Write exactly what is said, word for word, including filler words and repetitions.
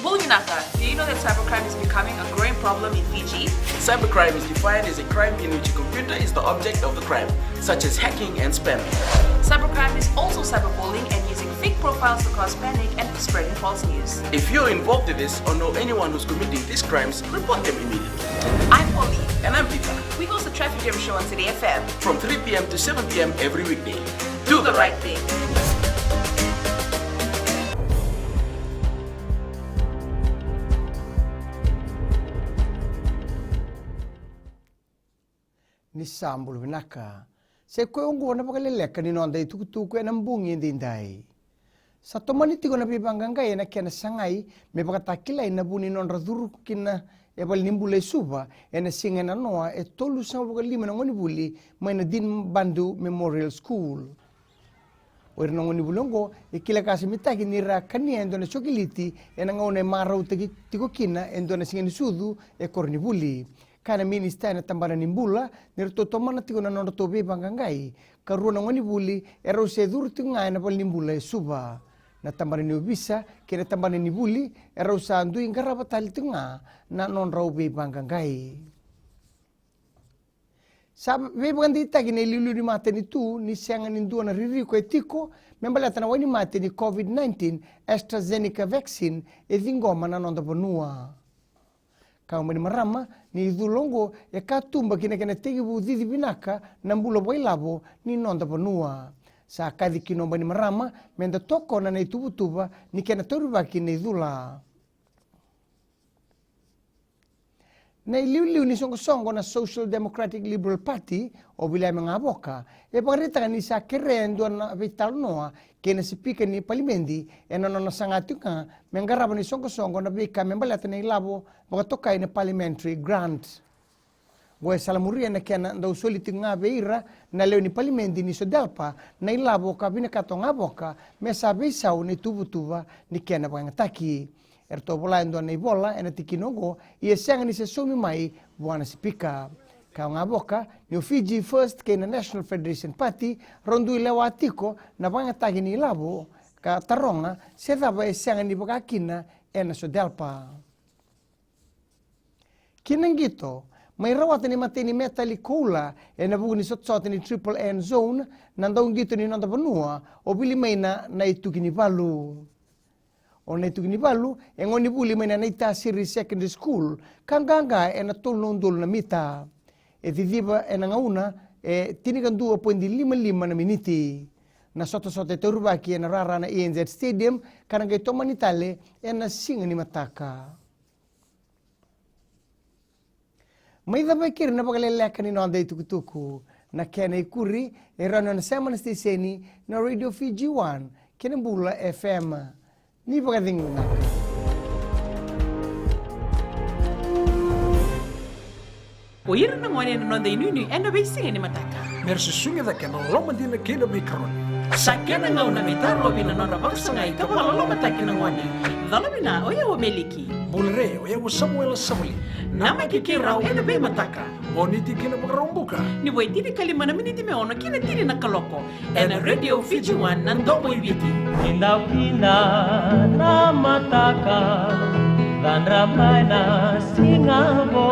Bula vinaka, do you know that cybercrime is becoming a growing problem in Fiji? Cybercrime is defined as a crime in which a computer is the object of the crime, such as hacking and spamming. Cybercrime is also cyberbullying and using fake profiles to cause panic and spreading false news. If you're involved in this or know anyone who's committing these crimes, report them immediately. I'm Polly. And I'm Peter. We host the Traffic Jam Show on City F M. From three p m to seven p m every weekday. Do the right thing. Ni sa bula vinaka. Sa i koya oqo na vakaleleka ni noda itukutuku ena bogi edaidai. Sa tomani tiko na veivaqaqai ena kena sagai me vakatakilai na vu ni nodra curu kina e valenibula e Suva ena siga e nanoa e tolusagavulu ka lima na gonevuli mai na Dean Bandu Memorial School. O ira na gonevuli oqo e kila ka sa mitaki ni ra kania e dua na sokiliti ena gauna e marautaki tiko kina e dua na siganisucu e koronivuli. Kaya na minisita ena tabana ni bula ni ratou tomana tiko na nodratou veivaqaqai, ka rua na gonevuli erau se curu tiko ga ena valenibula e Suva. Na tabana ni ovisa kei na tabana ni vuli erau sa dui qarava tale tiko ga na nodrau veivaqaqai. Sa veivakadeitaki na iliuliu ni matanitu ni sega ni dua na ririko e tiko me baleta na wainimate ni COVID nineteen AstraZeneca vaccine e ciqoma na noda vanua. Kaya o Bainimarama ni icula oqo e katuba ki na kena tekivu cici vinaka na bula vakailavo ni noda vanua. Sa kaci kina o Bainimarama me da tokona na ituvatuva ni kena taurivaki na icula. Na iliuliu ni soqosoqo na Social Democratic Liberal Party, o Viliame Gavoka, e vakaraitaka ni sa kerea e dua na veitalanoa kei na sipika ni palimedi ena nona saga tiko ga me qarava na isoqosoqo na veika me baleta na ilavo vakatokai na parliamentary grant. Oqo e salamuria na kena dau soli tiko ga vei ira na lewe ni palimedi ni SODELPA na ilavo ka vinakata o Gavoka me sa veisau na ituvatuva ni kena vakayagataki. Eratou vola e dua na ivola ena tikina oqo, ia sega ni se saumi mai vua na sipika. Kaya o Gavoka ni o Fiji First kei na National Federation Party rau dui lewa tiko na vakayagataki ni ilavo ka taroga se cava e sega ni vaka kina ena SODELPA. Ki na qito, mai rawata na imatai ni metali koula ena vuku ni sotasota ni Triple N Zone na dauqito ni noda vanua, o Vilimaina Naituki ni Valu. O Naituki ni Valu e gonevuli mai na Naita Siri Secondary School ka qaqa ena tolu na udolu na mita. E ciciva ena gauna e tinikadua poidi lima lima na miniti. Na sotasota e taurivaki ena rara na A N Z Stadium ka na qai tomani tale ena siga ni mataka. Mai cava e keri na vakaleleka ni noda itukutuku. Na kena ikuri e rawa ni o na sema na siteseni na Radio Fiji One kei na Bula F M. Ni vakacegu vinaka. O ira na gone na noda inuinui ena veisiga ni mataka. Me ra susugi cake ena loloma dina kei na veikaroni. Sa kena gauna me tarovi na nodra vakasagai ka vakalolomataki na gone. Cala vina, o yau o Meliki. Bula re, o yau o Samuela Savali. Namaki keirau ena veimataka. Moniti ki na Vakaraubuka. Ni vo e tinikalima na miniti me ono ki na tini na kaloko. Ena Radio Fiji One, na domo i Viti. Ni dau kina na mataka, cadra mai na siga vou.